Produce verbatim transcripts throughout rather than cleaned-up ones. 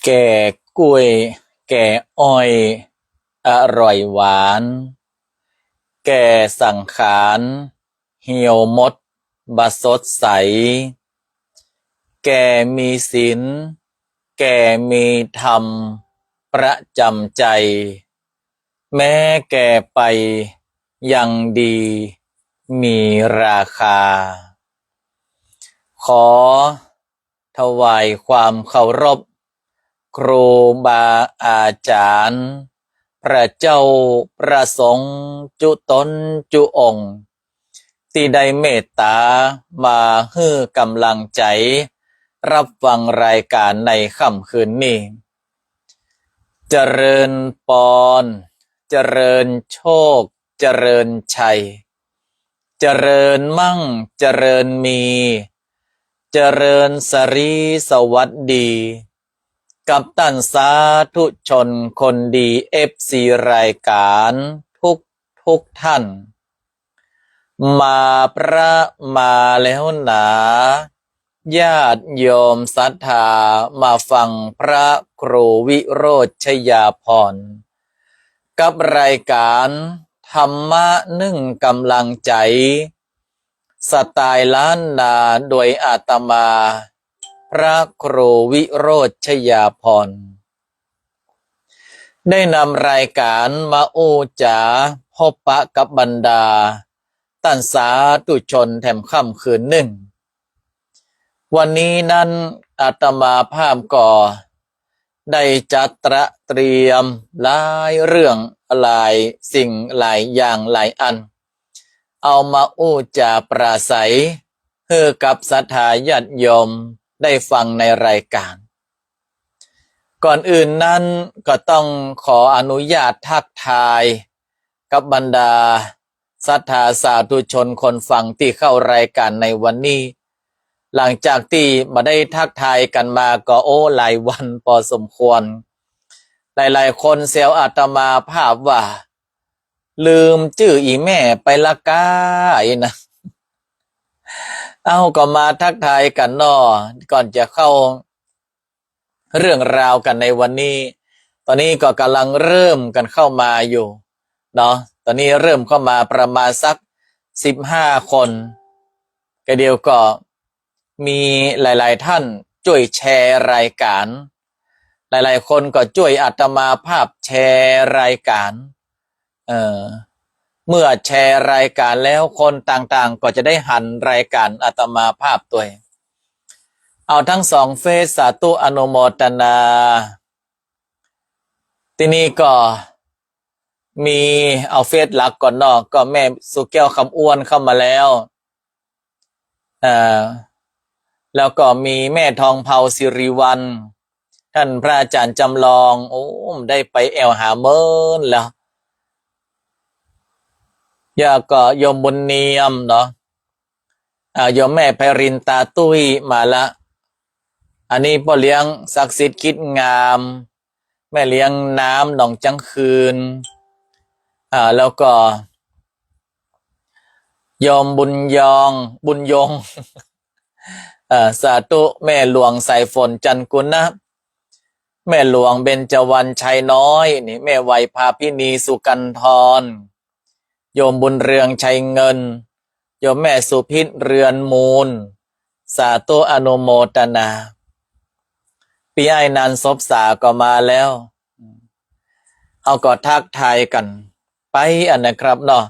แก่กุ้ย แก่อ้อย อร่อยหวาน แก่สังขาร เหี่ยวหมด บ่สดใส แก่มีศีล แก่มีธรรม ประจำใจ แม้แก่ไป ยังดี มีราคา ขอถวายความเคารพ ครูบาอาจ๋ารย์ พระเจ้า พระสงฆ์ จุ๊ต๋นจุ๊องค์ ตี้ได้เมตต๋ามาหื้อก๋ำลังใจ๋ ฮับฟังรายก๋านในค่ำคืนนี้ เจริญปอน เจริญโชค เจริญชัย เจริญมั่ง เจริญมี เจริญสะหรีสวัสดี กับต้านสาธุชนคนดี เอฟซี รายก๋านทุกทุกท่าน มาพระมาแล้วหนา ญาติโยมศรัทธามาฟังพระครูวิโรจน์ชยาภรณ์ กับรายก๋านธรรมะนึ่งก๋ำลังใจ๋ สไตล์ล้านนา โดยอาตมา พระครูวิโรจน์ชยาภรณ์ ได้นำรายก๋านมาอู้จ๋าพบปะกับบรรดาต้านสาธุชนแถมค่ำคืนนึ่ง วันนี้นั้นอาตมาภาพก็ได้จัดตระเตรียมหลายเรื่องหลายสิ่งหลายอย่างหลายอัน เอามาอู้จ๋าปราศรัย หื้อกับศรัทธาญาติโยมได้ฟังในรายก๋าน ก่อนอื่นนั้นก็ต้องขออนุญาตทักทายกับบรรดาศรัทธาสาธุชนคนฟังตี้เข้ารายก๋านในวันนี้ หลังจากตี้บ่ได้ทักทายกั๋นมาก็โอ้หลายวันปอสมควร หลายๆ คนแซวอาตมาภาพว่า ลืมจื้ออี่แม่ไปละก๊า อี้นะ เอ้า ก็มาทักทายกั๋นเนาะ ก่อนจะเข้าเรื่องราวกั๋นในวันนี้ ต๋อนนี้ก็ก่ำลังเริ่มกั๋นเข้ามาอยู่เนาะ ต๋อนนี้เริ่มเข้ามาประมาณสักสิบห้าคน ก็เดี๋ยวก็ มีหลายๆ ท่านจ้วยแชร์รายก๋าน หลายๆ คนก็จ้วยอาตมาภาพแชร์รายก๋าน เอ่อ เมื่อแชร์รายก๋านแล้วคนต่างๆ ก็จะได้หันรายก๋านอาตมาภาพตวย เอาตึงสองเฟซ สาธุอนุโมทนา ตี้นี่ก็มี เอาเฟซหลักก่อนเนาะ ก็แม่สุแก้วคำอ้วนเข้ามาแล้ว เอ่อ แล้วก็มีแม่ทองเภาสิริวัลย์ ต้านพระอาจ๋ารย์จำลอง โอ้ ได้ไปแอ่วหาเมินแล้ว แล้วก็โยมบุญเนียมเนาะ อ่า โยมแม่ไพรินตาตุ้ยมาละ อันนี้ป้อเลี้ยงศักดิ์สิทธิ์คิดงาม แม่เลี้ยงน้ำหนองจั้งคืน อ่า แล้วก็ โยมบุญยอง บุญยง เอ่อ สาธุ แม่หลวงสายฝน จันทร์กุณะ แม่หลวงเบญจวรรณ ชัยน้อย นี่ แม่ไหวพาพินี สุกันทร โยมบุญเรือง ชัยเงิน โยมแม่สุพิษ เรือนมูล สาธุอนุโมทนา ปี้อ้ายนัน สบสาก็มาแล้ว เอาก็ทักทายกั๋นไปอันนะครับเนาะ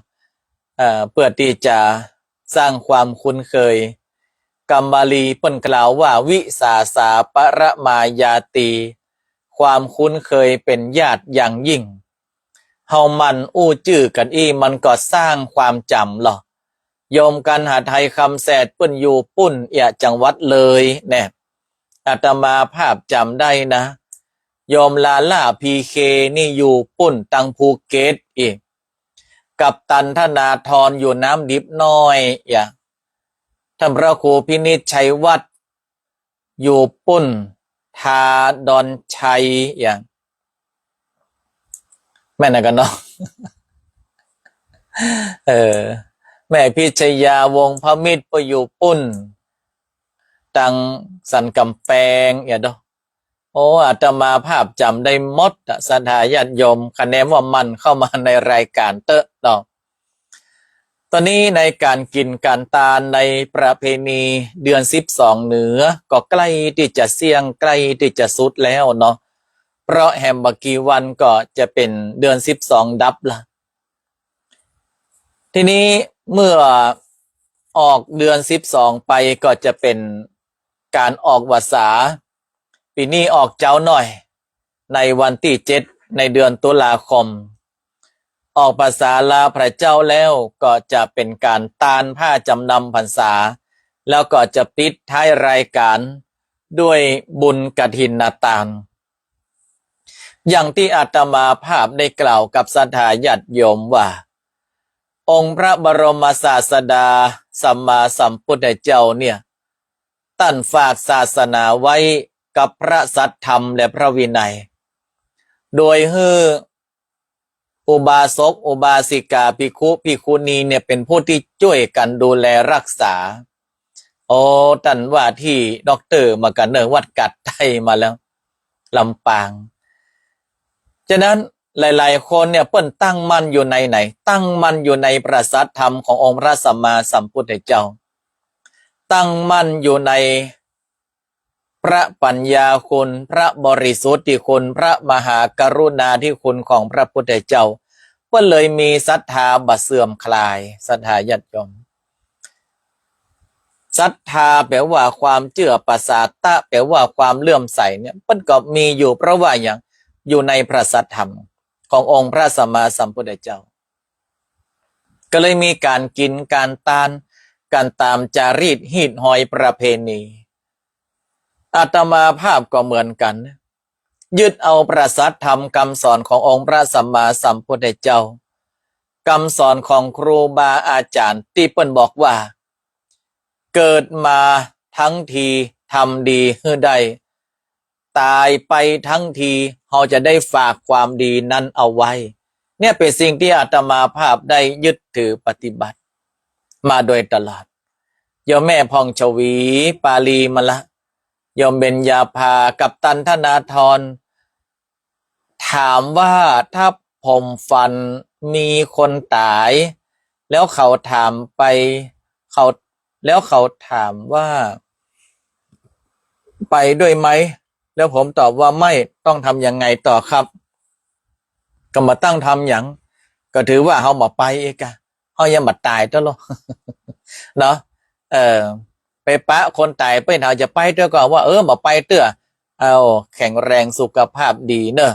เอ่อ เปื้อตี้จะสร้างความคุ้นเคย กำบาลีเปิ้นกล่าวว่า วิสาสาปรมาญาตี ความคุ้นเคยเป๋นญาติอย่างยิ่ง เฮาหมั่นอู้จื้อกั๋นอี้ มันก็สร้างความจ๋ำลอ โยมกัณหไทย คำแสด เปิ้นอยู่ปุ้นเอียะ จังหวัดเลยแน่ อาตมาภาพจ๋ำได้นะ โยมลาล่า พีเค นี่อยู่ปุ้นตังภูเก็ตอีก กัปตันธนาธรอยู่น้ำดิบน้อยเอียะ ต้านพระครูพินิจฉัยวัฒน์ อยู่ปุ้นทาดอนชัยเอียะ แม่นนะกั๋นเนาะ เออ แม่พิชยา วงศ์พมิตร ก็อยู่ปุ้นตังสันก๋ำแปงเอียะเนาะ โอ้ อาตมาภาพจ๋ำได้หมดอะ ศรัทธาญาติโยม คะแนนว่ามันเข้ามาในรายก๋านเต๊อะเนาะ ต๋อนนี้ในก๋านกิ๋นก๋านตานในประเพณีเดือนสิบสองเหนือ ก็ใก้ตี้จะเสี้ยง ใก้ตี้จะสุดแล้วเนาะ เพราะแหมบ่กี่วันก็จะเป๋นเดือนสิบสองดับละ ทีนี้เมื่อออกเดือนสิบสองไปก็จะเป๋นก๋านออกวัสสา ปี๋นี้ออกเจ๊าหน้อย ในวันตี้เจ็ดในเดือนตุลาคม ออกพรรษาลาพระเจ้าแล้วก็จะเป๋นก๋านตานผ้าจ๋ำนำพรรษา แล้วก็จะปิดท้ายรายก๋านด้วยบุญกฐินตาน อย่างตี้อาตมาภาพได้กล่าวกับศรัทธาญาติโยมว่า องค์พระบรมศาสดาสัมมาสัมพุทธเจ้าเนี่ย ต้านฝากศาสนาไว้กับพระสัทธรรมและพระวินัย โดยหื้ออุบาสก อุบาสิกา ภิกขุ ภิกขุณีเนี่ยเป๋นผู้ตี้จ้วยกั๋นดูแลรักษา โอ้ ต้านว่าตี้ด็อกเตอร์มากั๋นเน่อ วัดกาดใต้มาแล้ว ลำปาง ฉะนั้นหลายๆ คนเนี่ยเปิ้นตั้งมั่นอยู่ในไหน ตั้งมั่นอยู่ในพระสัทธรรมขององค์พระสัมมาสัมพุทธเจ้า ตั้งมั่นอยู่ในพระปัญญาคุณ พระบริสุทธิคุณ พระมหากรุณาธิคุณของพระพุทธเจ้า เปิ้นเลยมีศรัทธาบ่เสื่อมคลาย ศรัทธาญาติโยม ศรัทธาแปลว่าความเจื้อ ปสาทะแปลว่าความเลื่อมใสเนี่ย เปิ้นก็มีอยู่ เพราะว่าหยัง อยู่ในพระสัทธรรมขององค์พระสัมมาสัมพุทธเจ้า ก็เลยมีก๋านกิ๋นก๋านตานกั๋นต๋ามจารีตฮีตฮอยประเพณี อาตมาภาพก็เหมือนกั๋น ยึดเอาพระสัทธรรมกำสอนขององค์พระสัมมาสัมพุทธเจ้า กำสอนของครูบาอาจ๋ารย์ตี้เปิ้นบอกว่า เกิดมาทั้งทีทำดีหื้อได้ ต๋ายไปทั้งทีเฮาจะได้ฝากความดีนั้นเอาไว้ เนี่ยเป๋นสิ่งตี้อาตมาภาพได้ยึดถือปฏิบัติมาโดยตลอด โยมแม่ผ่องฉวี ปาลีมาละ โยมเบญญาภา กัปตันธนาธร ถามว่าถ้าผมฝันมีคนต๋าย แล้วเขาถามไป เขา แล้วเขาถามว่า ไปด้วยไหม แล้วผมตอบว่าไม่ ต้องทำยังไงต่อครับ ก็บ่ต้องทำหยัง ก็ถือว่าเฮาบ่ไปอีกอะ เฮายังบ่ต๋ายเตื้อลอ เนาะ เออ ไปปะคนต๋ายไป เฮาจะไปเตื้อก็ว่า เออ บ่ไปเตื้อ เอา แข็งแรงสุขภาพดีเน่อ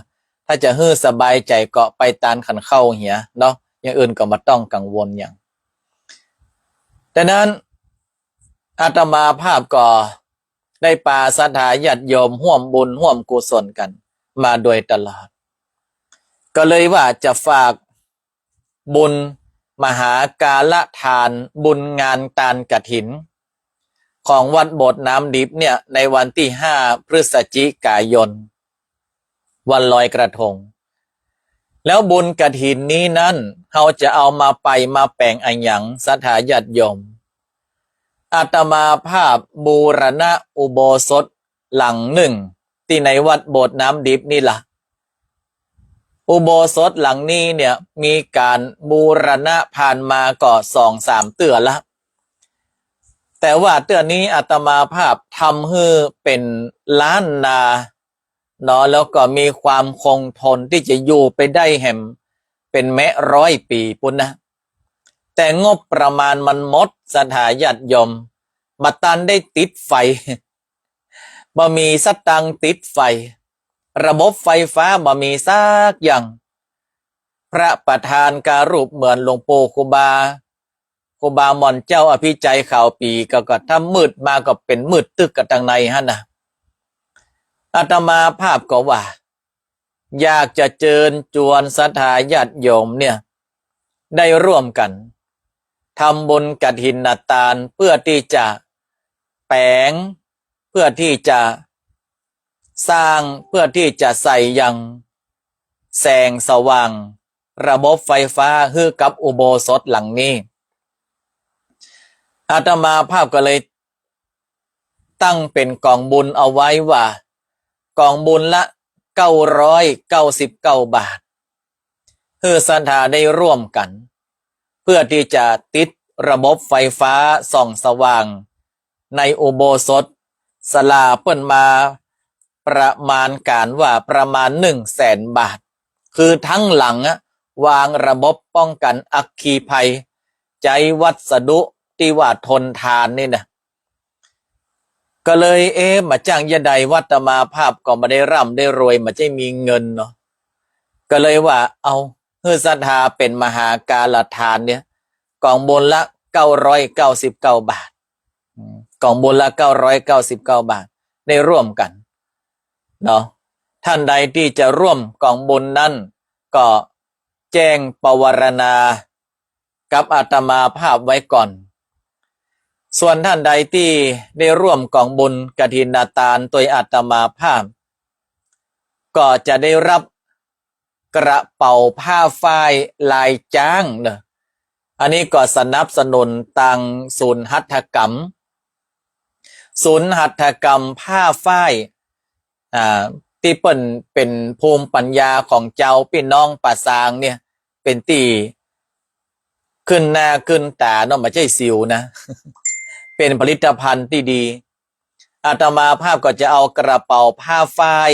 ถ้าจะหื้อสบายใจ๋ก็ไปตานขันเข้าเหียเนาะ อย่างอื่นก็บ่ต้องกังวลหยัง ดังนั้น อาตมาภาพก็ได้ปาศรัทธาญาติโยมฮ่วมบุญฮ่วมกุศลกั๋นมาโดยตลอด ก็เลยว่าจะฝากบุญมหากาละทาน บุญงานตานกฐิน ของวัดโบสถ์น้ำดิบเนี่ย ในวันตี้ห้าพฤศจิกายน วันลอยกระทง แล้วบุญกฐินนี้นั้น เฮาจะเอามาไปมาแป๋งอะหยัง ศรัทธาญาติโยม อาตมาภาพบูรณะอุโบสถหลังนึ่ง ตี้ในวัดโบสถ์น้ำดิบนี่ละ อุโบสถหลังนี้เนี่ย มีก๋านบูรณะผ่านมาก็สองสามเตื้อละ แต่ว่าเตื้อนี้อาตมาภาพทำหื้อเป๋นล้านนา เนาะ แล้วก็มีความคงทนตี้จะอยู่ไปได้แหมเป๋นแม้ร้อยปี๋ปู๊นนะ แต่งบประมาณมันหมด ศรัทธาญาติโยม บ่ตันได้ติดไฟ บ่มีสตางค์ติดไฟ ระบบไฟฟ้าบ่มีสักอย่าง พระประธานการูปเหมือนหลวงปู่ครูบา ครูบาหม่อนเจ้าอภิชัยขาวปี๋ ก็ ก็ถ้ามืดมาก็เป๋นมืดตึ๊กกั๋นตังในหั้นนะ อาตมาภาพก็ว่า อยากจะเจิญจวนศรัทธาญาติโยมเนี่ย ได้ร่วมกั๋นทำบุญกฐินตาน เพื่อตี้จะแป๋ง เพื่อตี้จะสร้าง เพื่อตี้จะใส่ยังแสงสว่าง ระบบไฟฟ้าหื้อกับอุโบสถหลังนี้ อาตมาภาพก็เลยตั้งเป๋นก๋องบุญเอาไว้ว่า ก๋องบุญละเก้าร้อยเก้าสิบเก้าบาท หื้อศรัทธาได้ร่วมกั๋น เพื่อตี้จะติดระบบไฟฟ้าส่องสว่างในอุโบสถศาลาเปิ้นมาประมาณก๋านว่าประมาณหนึ่งแสนบาท คือตึงหลังอะ วางระบบป้องกั๋นอัคคีภัย ใจ๊วัสดุตี้ว่าทนทานนี่นะ ก็เลย เอ๊ะ บ่าจ้างยะใด อาตมาภาพก็บ่ได้ร่ำได้รวย บ่ใจ้มีเงินเนาะ ก็เลยว่า เอา หื้อศรัทธาเป๋นมหาการะทานเนี่ย ก๋องบุญละเก้าร้อยเก้าสิบเก้าบาท อืม ก๋องบุญละเก้าร้อยเก้าสิบเก้าบาท ได้ร่วมกั๋นเนาะ ท่านใดตี้จะร่วมก๋องบุญนั้น ก็แจ้งปวารณากับอาตมาภาพไว้ก่อน ส่วนท่านใดตี้ได้ร่วมก๋องบุญกฐินทานโตยอาตมาภาพ ก็จะได้รับกระเป๋าผ้าฝ้ายลายจ๊างเนาะ อันนี้ก็สนับสนุนตางศูนย์หัตถกรรม ศูนย์หัตถกรรมผ้าฝ้าย อ่า ตี้เปิ้นเป๋นภูมิปัญญาของจาวปี้น้องป่าซางเนี่ย เป๋นตี้ขึ้นหน้าขึ้นต๋าเนาะ บ่ใจ้สิวนะ เป๋นผลิตภัณฑ์ตี้ดี อาตมาภาพก็จะเอากระเป๋าผ้าฝ้าย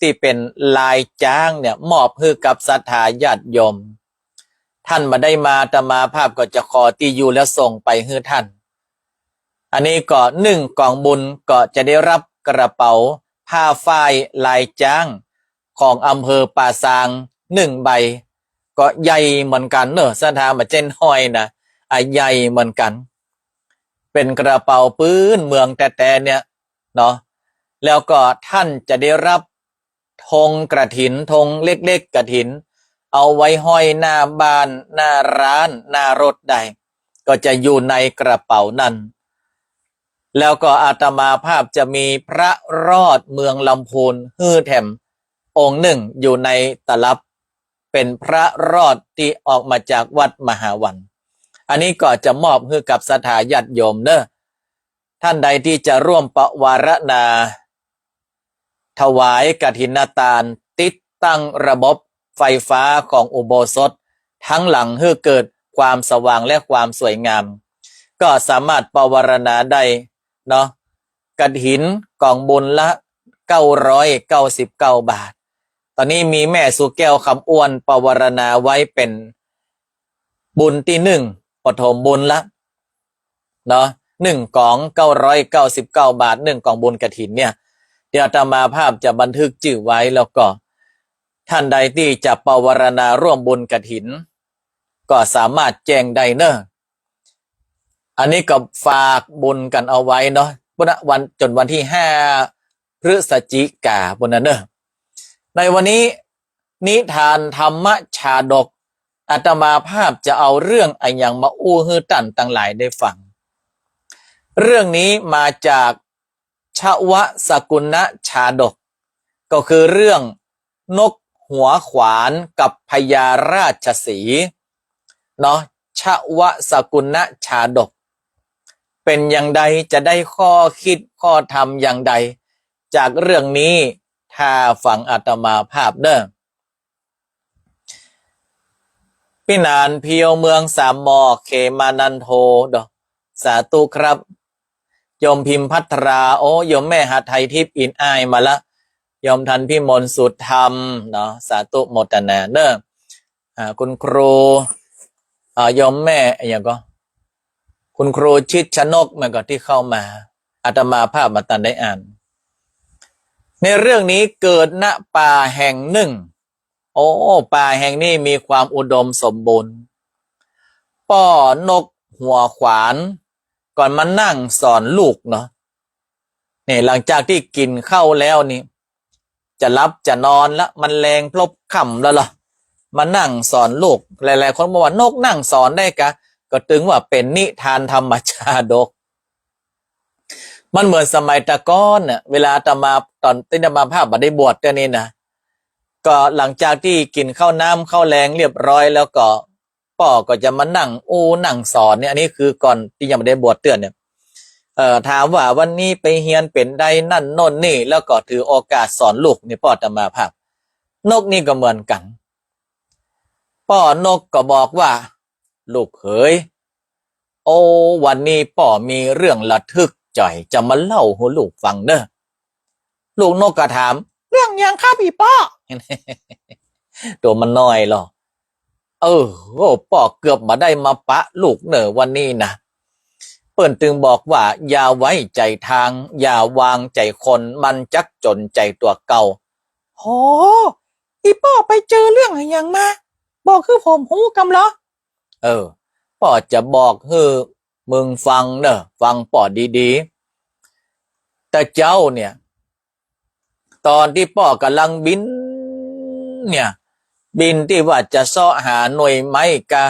ตี้เป๋นลายจ๊างเนี่ย มอบหื้อกับศรัทธาญาติโยม ท่านบ่ได้มา อาตมาภาพก็จะขอตี้อยู่แล้วส่งไปหื้อท่าน อันนี้ก็หนึ่งก๋องบุญก็จะได้รับกระเป๋าผ้าฝ้ายลายจ๊างของอำเภอป่าซางหนึ่งใบ ก็ใหญ่เหมือนกั๋นเนาะ ศรัทธา บ่ใจ้น้อยนะ อ่ะ ใหญ่เหมือนกั๋น เป๋นกระเป๋าปื๊นเมืองแต๊ๆ เนี่ยเนาะ แล้วก็ท่านจะได้รับธงกฐิน ธงเล็กๆ กฐิน เอาไว้ห้อยหน้าบ้าน หน้าร้าน หน้ารถได้ ก็จะอยู่ในกระเป๋านั้น แล้วก็อาตมาภาพจะมีพระรอดเมืองลำพูนหื้อแถมองค์หนึ่งอยู่ในตลับ เป๋นพระรอดตี้ออกมาจากวัดมหาวัน อันนี้ก็จะมอบหื้อกับศรัทธาญาติโยมเนาะ ท่านใดตี้จะร่วมปวารณา ถวายกฐินทาน ติดตั้งระบบไฟฟ้าของอุโบสถตึงหลังหื้อเกิดความสว่างและความสวยงาม ก็สามารถปวารณาได้เนาะ กฐินก๋องบุญละเก้าร้อยเก้าสิบเก้าบาท ต๋อนนี้มีแม่สุแก้วคำอ้วนปวารณาไว้เป๋นบุญตี้หนึ่ง ปฐมบุญละ เนาะ หนึ่งก๋องเก้าร้อยเก้าสิบเก้าบาท หนึ่งก๋องบุญกฐินเนี่ย เดี๋ยวอาตมาภาพจะบันทึกจื้อไว้ แล้วก็ท่านใดตี้จะปวารณาร่วมบุญกฐิน ก็สามารถแจ้งได้เนาะ อันนี้ก็ฝากบุญกั๋นเอาไว้เนาะ ปุ้นนะ วัน จ๋นวันตี้ห้าพฤศจิกาปุ้นนะเนาะ ในวันนี้ นิทานธรรมชาดก อาตมาภาพจะเอาเรื่องอะหยังมาอู้หื้อต้านตังหลายได้ฟัง เรื่องนี้มาจากชวสกุณชาดก ก็คือเรื่องนกหัวขวานกับพญาราชสีห์เนาะ ชวสกุณชาดก เป๋นอย่างใด จะได้ข้อคิดข้อธรรมอย่างใด จากเรื่องนี้ ถ้าฟังอาตมาภาพเนาะ ปี้หนานเพียวเมืองสามหมอก เขมานันโท เนาะ สาธุครับ โยมพิมพัทรา โอ้ โยมแม่หาไทยทิพย์อินอ้ายมาละ โยมทันพิมลสุธรรมเนาะ สาธุโมทนาเนาะ อ่า คุณครู อ่า โยมแม่อะหยังก่อ คุณครูชิดชนกแม่นก่อตี้เข้ามา อาตมาภาพบ่ตันได้อ่าน ในเรื่องนี้เกิด ณ ป่าแห่งหนึ่ง โอ้ ป่าแห่งนี้มีความอุดมสมบูรณ์ ป้อนกหัวขวานก่อนมานั่งสอนลูกเนาะ เนี่ย หลังจากตี้กิ๋นข้าวแล้วนี่ จะหลับจะนอนละ มันแลงพลบค่ำแล้วล่ะ มานั่งสอนลูก หลายๆ คนบอกว่านกนั่งสอนได้กา ก็ตึงว่าเป๋นนิทานธรรมชาดก มันเหมือนสมัยตะก้อนน่ะ เวลาอาตมา ต๋อนตี้อาตมาภาพบ่ได้บวชเตื้อนี้นะ ก็หลังจากตี้กิ๋นข้าวน้ำข้าวแลงเรียบร้อยแล้วก็ ป้อก็จะมานั่งอู้นั่งสอนเนี่ย อันนี้คือก่อนตี้ยังบ่ได้บวชเตื้อเนี่ย เอ่อ ถามว่าวันนี้ไปเฮียนเป๋นใด นั่นโน่นนี่ แล้วก็ถือโอกาสสอนลูก นี่ป้ออาตมาภาพ นกนี่ก็เหมือนกั๋น ป้อนกก็บอกว่า ลูกเขย โอ้ วันนี้ป้อมีเรื่องระทึกใจ๋ จะมาเล่าหื้อลูกฟังเน่อ ลูกนกก็ถาม เรื่องหยังครับอี่ป้อ ตั๋วมันน้อยลอ เออ โอ้ ป้อเกือบบ่ได้มาปะลูกเน่อวันนี้นะ เปิ้นตึงบอกว่า อย่าไว้ใจ๋ตาง อย่าวางใจ๋คน มันจักจ๋นใจ๋ตั๋วเก่า โห อี่ป้อไปเจอเรื่องอะหยังมา บอกหื้อผมฮู้กำลอ เออ ป้อจะบอกหื้อมึงฟังเน่อ ฟังป้อดีๆ แต่เจ๊าเนี่ย ต๋อนตี้ป้อก่ำลังบินเนี่ย บินตี้ว่าจะเซาะหาหน่วยไม้กา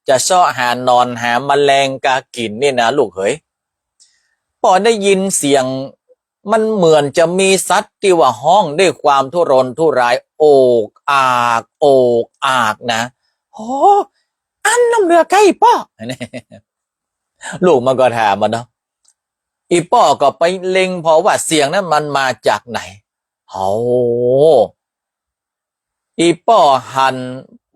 จะเซาะหาหนอนหาแมลงกากิ๋นนี่นะลูกเขย ป้อได้ยินเสียง มันเหมือนจะมีสัตว์ตี้ว่าฮ้องด้วยความทุรนทุราย โอกอาก โอกอากนะ โห อันนั้นเรื่องใก้ป้อ ลูกมันก็ถามมันเนาะ อี่ป้อก็ไปเล็งผ่อว่าเสียงนั้นมันมาจากไหน โอ้ อี่ป้อหัน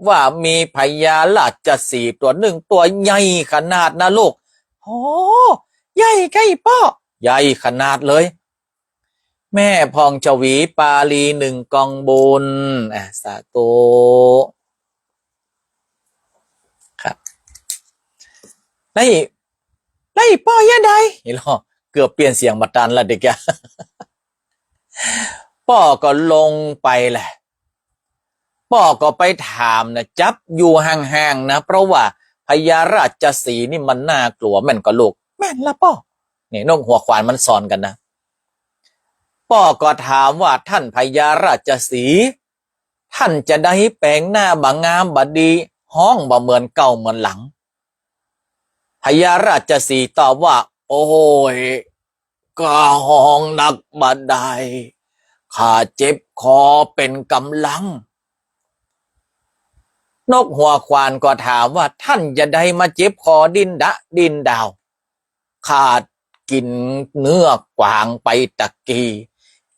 ว่ามีพญาราชสีห์ตั๋วนึ่ง ตั๋วใหญ่ขนาดนะลูก โห ใหญ่ใก้ป้อ ใหญ่ขนาดเลย แม่ผ่องฉวีปาลีหนึ่งกองบุญ อ่ะ สาธุ ครับ ได้ ได้ป้อเยียะใด เห็นลอ เกือบเปลี่ยนเสียงบ่ตันละเด็กอะ ป้อก็ลงไปแหละ ป้อก็ไปถามนะ จับอยู่ห่างๆ นะ เพราะว่าพญาราชสีห์นี่มันน่ากลัว แม่นก่อลูก แม่นละป้อ นี่นกหัวขวานมันสอนกั๋นนะ ป้อก็ถามว่า ท่านพญาราชสีห์ ท่านจะใดแป๋งหน้าบ่งามบ่ดี ฮ้องบ่เหมือนเก่าเหมือนหลัง พญาราชสีห์ตอบว่า โอ้ย ข้าฮ้องนักบ่ได้ ข้าเจ็บคอเป๋นก่ำลัง นกหัวขวานก็ถามว่า ท่านจะใดมาเจ็บคอดิ้นดะดิ้นดาว ข้ากิ๋นเนื้อกวางไปตะกี้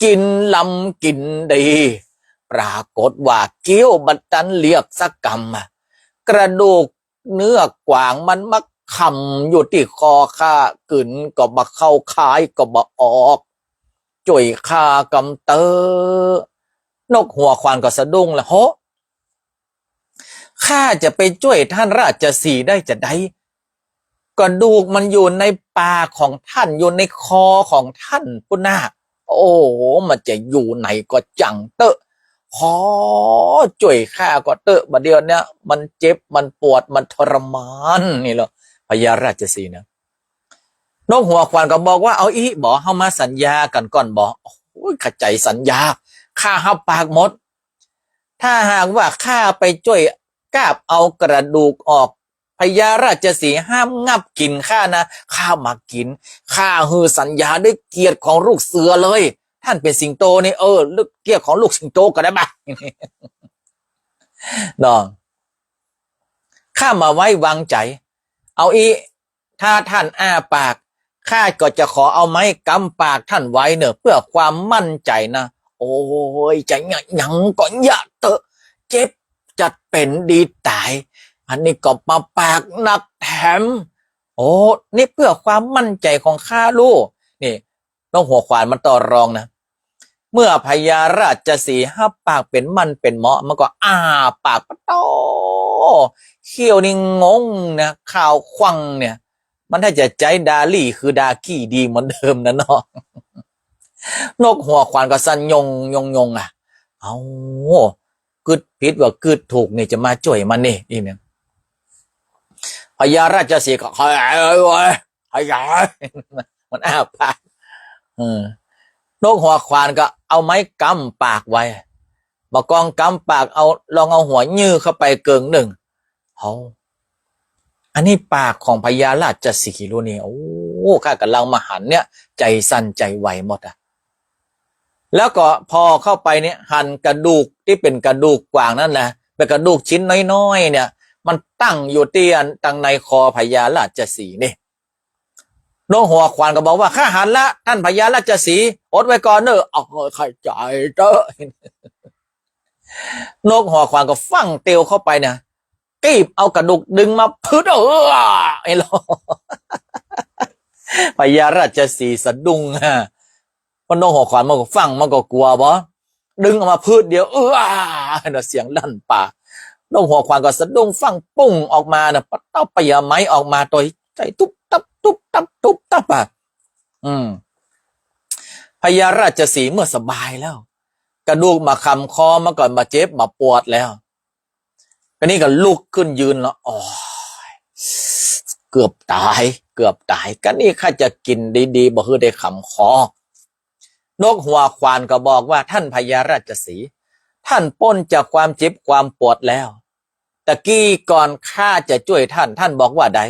กิ๋นลำกิ๋นดี ปรากฏว่าเคี้ยวบ่ตันเรียกสักกำอะ กระดูกเนื้อกวางมันมาขำอยู่ตี้คอข้า กลืนก็บ่เข้า คายก็บ่ออก จ้วยข้ากำเต๊อะ นกหัวขวานก็สะดุ้งละ โห ข้าจะไปจ้วยท่านราชสีห์ได้จะใด กระดูกมันอยู่ในปากของท่าน อยู่ในคอของท่านปู้นนา โอ้ มันจะอยู่ไหนก็จังเต๊อะ ขอจ้วยข้าก็เต๊อะ บ่าเดี่ยวเนี้ยมันเจ็บ มันปวด มันทรมาน นี่ลอ พญาราชสีห์นะ นกหัวขวานก็บอกว่า เอาอี้บ่ เฮามาสัญญากั๋นก่อนบ่ โอ้ย ข้าใจ๋สัญญา ข้าฮับปากหมด ถ้าหากว่าข้าไปจ้วยกาบเอากระดูกออก พญาราชสีห์ห้ามงับกิ๋นข้านะ ข้าบ่กิ๋น ข้าหื้อสัญญาด้วยเกียรติของลูกเสือเลย ท่านเป๋นสิงโตนี่ เออ เกียรติของลูกสิงโตก็ได้บ่า เนาะ ข้าบ่ไว้วางใจ๋ เอาอี้ ถ้าท่านอ้าปาก ข้าก็จะขอเอาไม้กำปากท่านไว้เน่อ เปื้อความมั่นใจ๋นะ โอ้ย จะหยังก็อย่าเต๊อะ เจ็บจัดเป๋นดีต๋าย อันนี้ก็บ่ปากนักแถม โอ้ นี่เปื้อความมั่นใจ๋ของข้าลู่ นี่ นกหัวขวานมันต่อรองนะ เมื่อพญาราชสีห์ฮับปากเป๋นมั่นเป๋นเหมาะ มันก็อ้าปากปะโต้ เขี้ยวนี่งงนะ ขาวขวังเนี่ย มันถ้าจะใจ๊ดาลี่คือดากี้ดีเหมือนเดิมนะเนาะ นกหัวขวานก็สั่นยงยงยงอะ เอ้า กึ๊ดผิดว่ากึ๊ดถูกนี่ จะมาจ้วยมันนี่ อีกเนี่ย พญาราชสีห์ก็ขยายไว้ ขยาย มันอ้าปาก เออ นกหัวขวานก็เอาไม้กำปากไว้ บ่ากองกำปาก เอา ลองเอาหัวยื่นเข้าไปเกิ่งนึ่ง เอ้า อันนี้ปากของพญาราชสีห์ลู่นี่ โอ้ ข้าก่ำลังมาหันเนี่ย ใจ๋สั่นใจ๋ไหวหมดอะ แล้วก็ผ่อเข้าไปเนี่ย หันกระดูกตี้เป๋นกระดูกกวางนั่นนะ เป๋นกระดูกชิ้นน้อยๆ เนี่ย มันตั้งอยู่ตี้อันตังในคอพญาราชสีห์นี่ นกหัวขวานก็บอกว่า "ข้าหันละ ท่านพญาราชสีห์ อดไว้ก่อนเน่อ" "เอา เข้าใจ๋เต๊อะ" นกหัวขวานก็ฟั่งเตียวเข้าไปเนี่ย กีบเอากระดูกดึงมาพืด เออ ไอ้หลอ พญาราชสีห์สะดุ้งฮะ เพราะนกหัวขวานมันก็ฟั่ง มันก็กลัวบ่ ดึงออกมาพืดเดียว เออ เสียงลั่นป่า นกหัวขวานก็สะดุ้งฟั่งปุ้งออกมาน่ะ ปะเต้าปะยาไม้ออกมา ต่อยใจ๋ตุ๊บตับ ตุ๊บตับ ตุ๊บตับอะ อืม พญาราชสีห์เมื่อสบายแล้ว กระดูกบ่าคำคอมันก็บ่เจ็บบ่ปวดแล้ว ก็นี่ก็ลุกขึ้นยืนแล้ว โอ๊ย เกือบต๋าย เกือบต๋าย ก็นี่ข้าจะกิ๋นดีๆ บ่หื้อได้คำคอ นกหัวขวานก็บอกว่า ท่านพญาราชสีห์ ท่านป๊นจากความเจ็บความปวดแล้ว ตะกี้ก่อนข้าจะจ้วยท่าน ท่านบอกว่าใด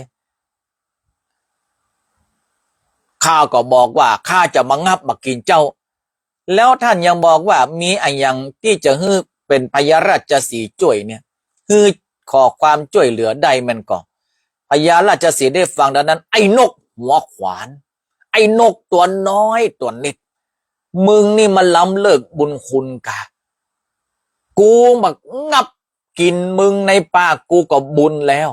ข้าก็บอกว่าข้าจะมางับมากิ๋นเจ้า แล้วท่านยังบอกว่ามีอะหยังตี้จะหื้อเป๋นพญาราชสีห์จ้วยเนี่ย หื้อขอความจ้วยเหลือได้แม่นก่อ พญาราชสีห์ได้ฟังดังนั้น ไอ้นกหัวขวาน ไอ้นกตั๋วน้อยตั๋วนิด มึงนี่มันล้ำเลิกบุญคุณกา กูมางับกิ๋นมึงในปากกูก็บุญแล้ว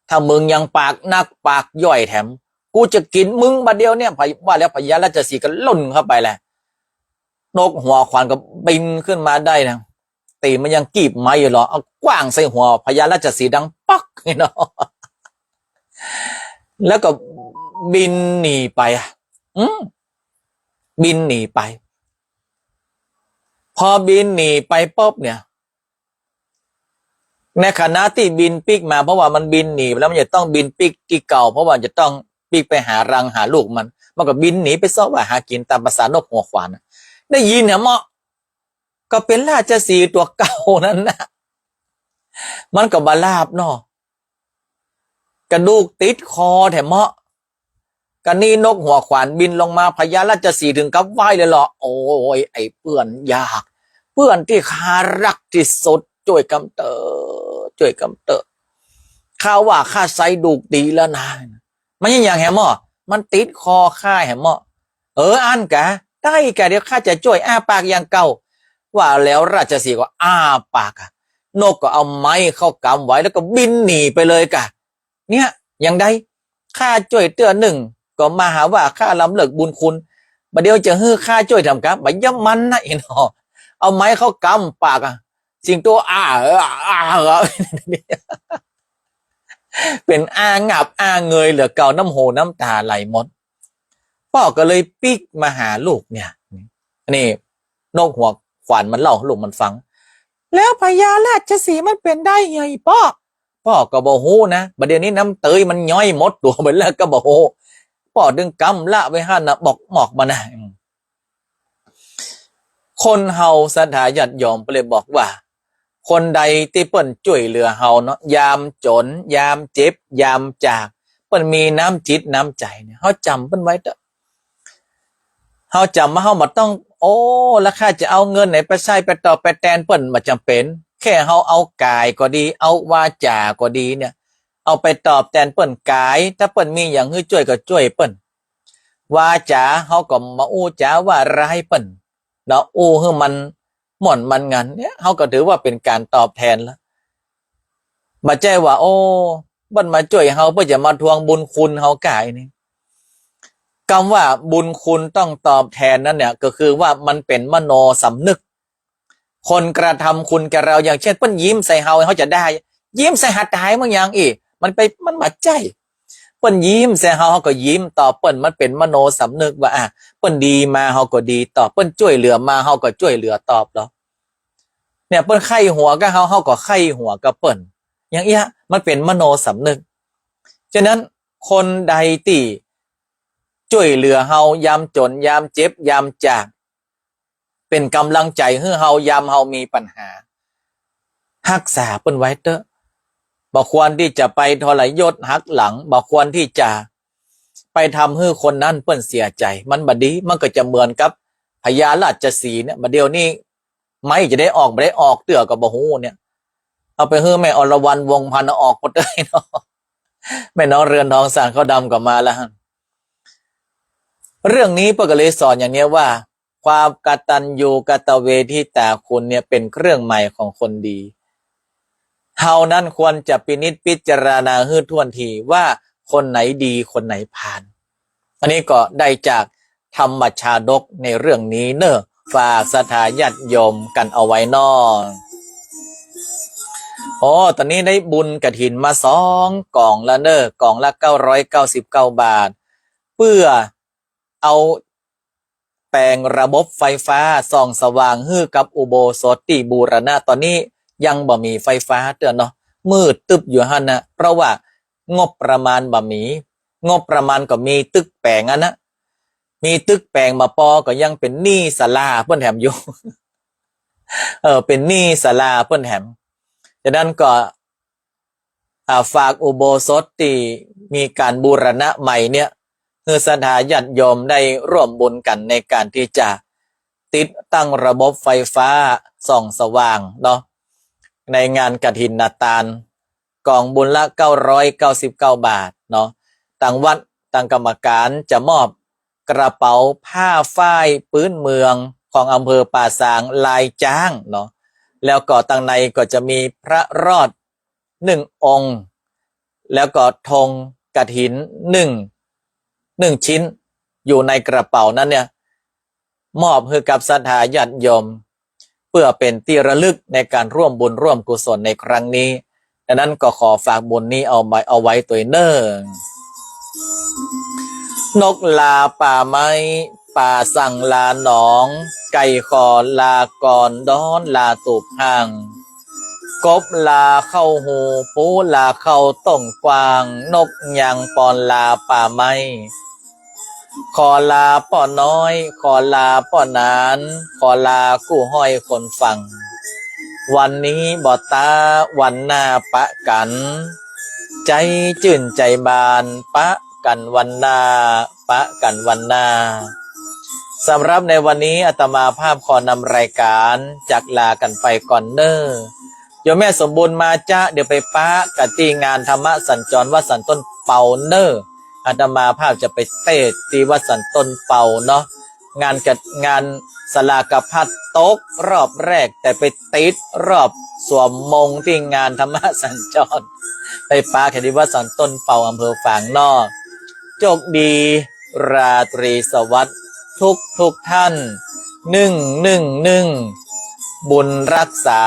ถ้ามึงยังปากนักปากย่อยแถม กูจะกิ๋นมึงบ่าเดี่ยวเนี่ย ว่าแล้วพญาราชสีห์ก็ล่นเข้าไปแหละ นกหัวขวานก็บินขึ้นมาได้นะ ตี๋มันยังกีบไม้อยู่หรอ เอากว้างใส่หัวพญาราชสีห์ดังป๊อกเนาะ แล้วก็บินหนีไปอะ อืม บินหนีไป พอบินหนีไปปุ๊บเนี่ย ในขณะตี้บินปิ๊กมา เพราะว่ามันบินหนีไปแล้ว มันจะต้องบินปิ๊กตี้เก่า เพราะว่าจะต้องปิ๊กไปหารังหาลูกมัน มันก็บินหนีไปเซาะว่าหากิ๋นต๋ามภาษานกหัวขวานน่ะ ได้ยินแหมเมาะ ก็เป๋นราชสีห์ตั๋วเก่านั้นน่ะ มันก็บ่หลาบเนาะ กระดูกติดคอแถมเมาะ กะนี้นกหัวขวานบินลงมา พญาราชสีห์เถิงกับไหว้เลยเหรอ โอ๊ย ไอ้เปื้อนยาก เปื้อนตี้ข้าฮักตี้สุด จ้วยกำเต๊อะ จ้วยกำเต๊อะ ข้าว่าข้าใส่ดูกดีแล้วนะ มันยังอย่างแหมเมาะ มันติดคอข้าแหมเมาะ เออ อั้นกา ได้กา เดี๋ยวข้าจะจ้วย อ้าปากอย่างเก่า ว่าแล้วราชสีห์ก็อ้าปากอะ นกก็เอาไม้เข้ากำไว้ แล้วก็บินหนีไปเลยกา เนี่ย อย่างใด ข้าจ้วยเตื้อนึ่ง ก็มาหาว่าข้าล้ำเลิกบุญคุณ บ่าเดี่ยวจะหื้อข้าจ้วยทำกา บ่าเยี่ยมมันนะไอ้หนอ เอาไม้เข้ากำปากอะ สิงโตอ้า เออ อ้า เออ เป๋นอ้างับอ้าเงยเหลือเก่า น้ำหูน้ำต๋าไหลหมด ป้อก็เลยปิ๊กมาหาลูกเนี่ย อันนี้นกหัวขวานมันเล่าลูกมันฟัง แล้วพญาราชสีห์มันเป๋นได้ไงป้อ ป้อก็บ่ฮู้นะ บ่าเดี่ยวนี้น้ำเตยมันย้อยหมดตั๋วไปแล้วก็บ่ฮู้ ป้อเถิงกำละไว้หั้นน่ะ บอกหมอกมานะ อืม คนเฮาศรัทธาญาติโยมเปิ้นเลยบอกว่า คนใดตี้เปิ้นจ้วยเหลือเฮาเนาะ ยามจ๋น ยามเจ็บ ยามจาก เปิ้นมีน้ำจิตน้ำใจ๋เนี่ย เฮาจ๋ำเปิ้นไว้เต๊อะ เฮาจ๋ำว่าเฮาบ่ต้อง โอ้ แล้วข้าจะเอาเงินไหนไปใช้ไปตอบไปแตนเปิ้น บ่จ๋ำเป๋น แค่เฮาเอาก๋ายก็ดี เอาวาจาก็ดีเนี่ย เอาไปตอบแตนเปิ้น ก๋าย ถ้าเปิ้นมีหยังหื้อจ้วยก็จ้วยเปิ้น วาจ๋าเฮาก็บ่อู้จ๋าว่าร้ายเปิ้นเนาะ อู้หื้อมันม่วนมันงันเนี่ย เฮาก็ถือว่าเป๋นก๋านตอบแตนละ บ่ใจ้ว่า โอ้ เปิ้นมาจ้วยเฮาเปื้อจะมาทวงบุญคุณเฮาก๋ายนี่ กำว่าบุญคุณต้องตอบแตนนั้นเนี่ย ก็คือว่ามันเป๋นมโนสำนึก คนกระทำคุณแก่เรา อย่างเช่น เปิ้นยิ้มใส่เฮา เฮาจะได้ ยิ้มใส่หาต๋ายเมือหยังอี้ มันไป มันบ่ใจ้ เปิ้นยิ้มใส่เฮา เฮาก็ยิ้มตอบเปิ้น มันเป๋นมโนสำนึกว่า อ่ะ เปิ้นดีมา เฮาก็ดีตอบ เปิ้นจ้วยเหลือมา เฮาก็จ้วยเหลือตอบลอ เนี่ย เปิ้นใค่หัวกับเฮา เฮาก็ใค่หัวกับเปิ้น อย่างเอี้ย มันเป๋นมโนสำนึก ฉะนั้น คนใดตี้จ้วยเหลือเฮายามจ๋น ยามเจ็บ ยามจาก เป๋นก๋ำลังใจ๋หื้อเฮายามเฮามีปัญหา ฮักษาเปิ้นไว้เต๊อะ บ่ควรตี้จะไปทรยศหักหลัง บ่ควรตี้จะไปทำหื้อคนนั้นเปิ้นเสียใจ๋ มันบ่ดี มันก็จะเหมือนกับพญาราชสีห์เนี่ย บ่าเดี่ยวนี้ ไม้จะได้ออก บ่ได้ออกเตื้อก็บ่ฮู้เนี่ย เอาไปหื้อแม่อรวรรณ วงศ์พันธ์ เอาออกหมดเลยเนาะ แม่น้องเรือนทอง สารข้าวดำก็มาแล้วฮะ เรื่องนี้เปิ้นก็เลยสอนอย่างเนี้ยว่า ความกตัญญูกตเวทิตาคุณเนี่ยเป๋นเครื่องหมายของคนดี เฮานั้นควรจะพินิจพิจารณาหื้อถ้วนทีว่าคนไหนดีคนไหนพาล อันนี้ก็ได้จากธรรมชาดกในเรื่องนี้เน่อ ฝากศรัทธาญาติโยมกั๋นเอาไว้เนาะ โอ้ ต๋อนนี้ได้บุญกฐินมาสองก๋องละเน่อ ก๋องละเก้าร้อยเก้าสิบเก้าบาท เปื้อ เอาแป๋งระบบไฟฟ้าส่องสว่างหื้อกับอุโบสถตี้บูรณะ ต๋อนนี้ยังบ่มีไฟฟ้าเตื้อเนาะ มืดตึ๊บอยู่หั้นนะ เพราะว่างบประมาณบ่มี งบประมาณก็มีตึกแป๋งอันนะ มีตึกแป๋งบ่ปอก็ยังเป๋นหนี้ศาลาเปิ้นแถมอยู่ เออ เป๋นหนี้ศาลาเปิ้นแถม ฉะนั้นก็ อ่า ฝากอุโบสถตี้มีก๋านบูรณะใหม่เนี่ย หื้อศรัทธาญาติโยมได้ร่วมบุญกั๋นในก๋านตี้จะติดตั้งระบบไฟฟ้าส่องสว่างเนาะ ในงานกฐินตาน ก๋องบุญละเก้าร้อยเก้าสิบเก้าบาทเนาะ ตางวัดตางกรรมก๋านจะมอบกระเป๋าผ้าฝ้ายปื๊นเมืองของอำเภอป่าซางลายจ๊างเนาะ แล้วก็ตางในก็จะมีพระรอด หนึ่งองค์ แล้วก็ธงกฐินหนึ่ง หนึ่งชิ้น อยู่ในกระเป๋านั้นเนี่ย มอบหื้อกับศรัทธาญาติโยม เปื้อเป๋นตี้ระลึกในก๋านร่วมบุญร่วมกุศลในครั้งนี้ ดังนั้นก็ขอฝากบุญนี้เอาไว้ เอาไว้ตวยเน่อ นกลาป่าไม้ ป๋าสั่งลาหนอง ไก่ขอลาก่อน ดอนลาตูบห้าง กบลาเข้าฮู ปูลาเข้าต้งกว้าง นกยังปอนลาป่าไม้ ขอลาป้อน้อย ขอลาป้อหนาน ขอลากู้ฮ้อยคนฟัง วันนี้บ่ต๊า วันหน้าปะกั๋น ใจ๋จื้นใจ๋บาน ปะกั๋นวันหน้า ปะกั๋นวันหน้า สำหรับในวันนี้อาตมาภาพขอนำรายก๋านจากลากั๋นไปก่อนเน่อ โยมแม่สมบูรณ์มาจ๊ะ เดี๋ยวไปปะกั๋นตี้งานธรรมสัญจรวัดสันต้นเปาเน่อ อาตมาภาพจะไปเตศน์ตี้วัดสันต้นเปาเนาะ งานกะ งานสลากพัดตกรอบแรก แต่ไปติดรอบสวมมงตี้งานธรรมสัญจร ไปปะกั๋นตี้วัดสันต้นเปาอำเภอฝางเนาะ โชคดี ราตรีสวัสดิ์ทุกทุกท่าน นึ่ง นึ่ง นึ่ง บุญรักษา